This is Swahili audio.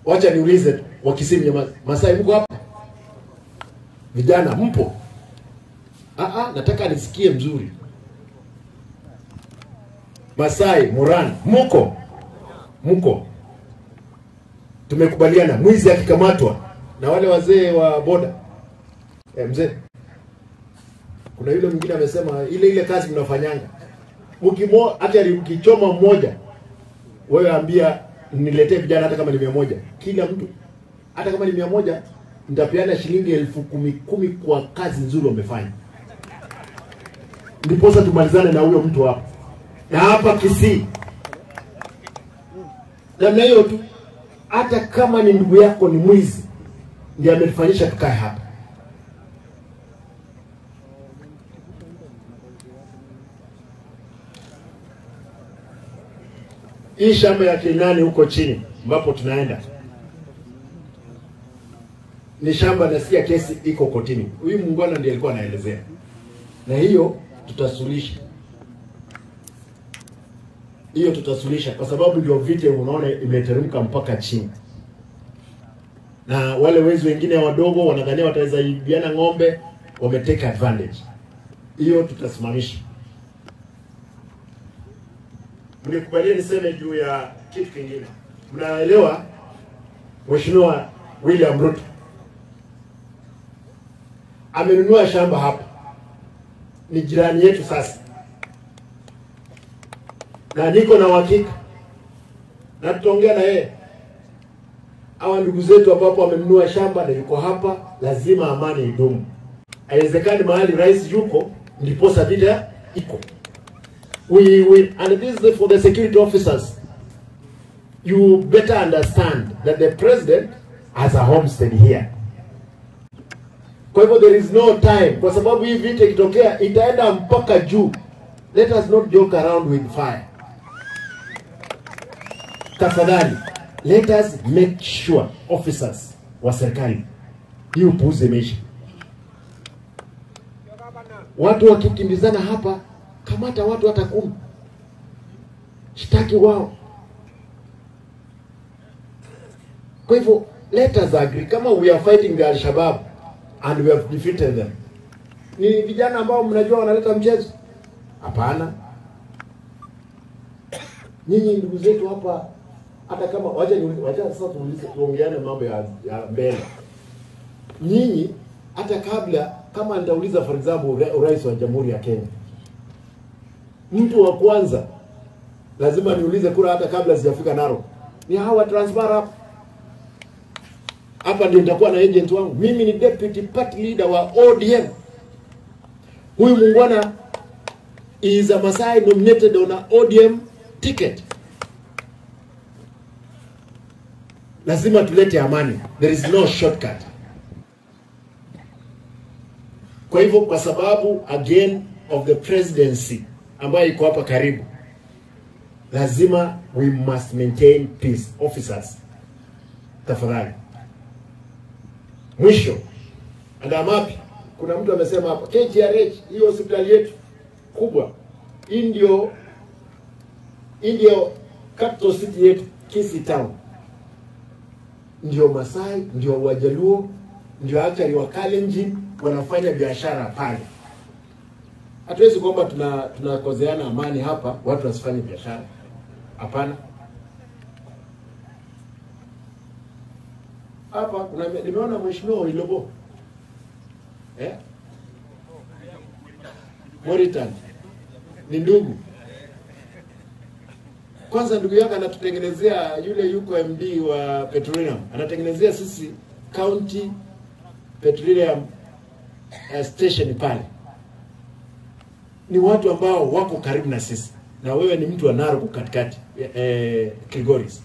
Wacha niulize Wakisii mnyamaze. Masai mko hapa? Vijana mpo? Nataka nisikie mzuri. Masai, Moran, mko? Mko. Tumekubaliana mwizi akikamatwa na wale wazee wa boda. Mzee. Kuna yule mwingine amesema ile kazi mnafanyanga. Hata mkichoma mmoja, wewe ambia niletee vijana hata kama ni 100. Kila mtu hata kama ni 100 nitapeana shilingi 10,000 kwa kazi nzuri wamefanya. Ndiposa tumalizane na huyo mtu hapa. Na hapa Kisii. Namna hiyo tu, hata kama ni ndugu yako ni mwizi, ndiye ametufanyisha tukae hapa. Hii shamba ya Kinani huko chini ambapo tunaenda ni shamba, nasikia kesi iko kotini. Huyu muungwana ndiye alikuwa anaelezea. Na hiyo tutasuluhisha. Hiyo tutasuluhisha kwa sababu ndio vita unaona imeteremka mpaka chini. Na wale wezi wengine wadogo wanadhania wataweza ibiana ng'ombe, wametake advantage. Hiyo tutasimamisha. Mnikubalie niseme juu ya kitu kingine. Mnaelewa Mheshimiwa William Ruto amenunua shamba hapa, ni jirani yetu sasa, na niko na uhakika na tutaongea na yeye. Hawa ndugu zetu ambapo wamenunua shamba na yuko hapa, lazima amani idumu. Haiwezekani mahali rais yuko ndiposa vita iko. We and this is for the security officers. You better understand that the president has a homestead here. Kwa hivyo there is no time, kwa sababu hii vita ikitokea itaenda mpaka juu. Let us not joke around with fire. Tafadhali, let us make sure officers wa serikali hii upuuzi imeisha. Watu wakikimbizana hapa, kamata watu hata 10. Shtaki wao. Kwa hivyo let us agree, kama we are fighting the Al-Shabaab and we have defeated them. Ni vijana ambao mnajua wanaleta mchezo? Hapana. Nyinyi ndugu zetu hapa, hata kama wacha sasa tuulize, tuongeane mambo ya mbele. Nyinyi hata kabla, kama nitauliza for example urais wa Jamhuri ya Kenya, mtu wa kwanza lazima niulize kura hata kabla sijafika Narok, ni hawa transfer hapa. Hapa ndio nitakuwa na agent wangu. Mimi ni deputy party leader wa ODM. Huyu muungwana is a Masai nominated on a ODM ticket. Lazima tulete amani. There is no shortcut. Kwa hivyo, kwa sababu again of the presidency ambayo iko hapa karibu, lazima we must maintain peace. Officers, tafadhali. Mwisho, and I'm happy. Kuna mtu amesema hapa KGRH, hiyo hospitali yetu kubwa, ndio capital city yetu, Kisii town. Ndio Masai, ndio Wajaluo, ndio actually wa Kalenjin wanafanya biashara pale. Hatuwezi kwamba tunakozeana amani hapa, watu wasifanye biashara. Hapana. Hapa kuna nimeona mheshimiwa Ilobo. Moritan. Ni ndugu. Kwanza ndugu yake anatutengenezea, yule yuko MD wa Petroleum, anatengenezea sisi County Petroleum station pale. Ni watu ambao wako karibu na sisi. Na wewe ni mtu wa Narok katikati, Kilgoris.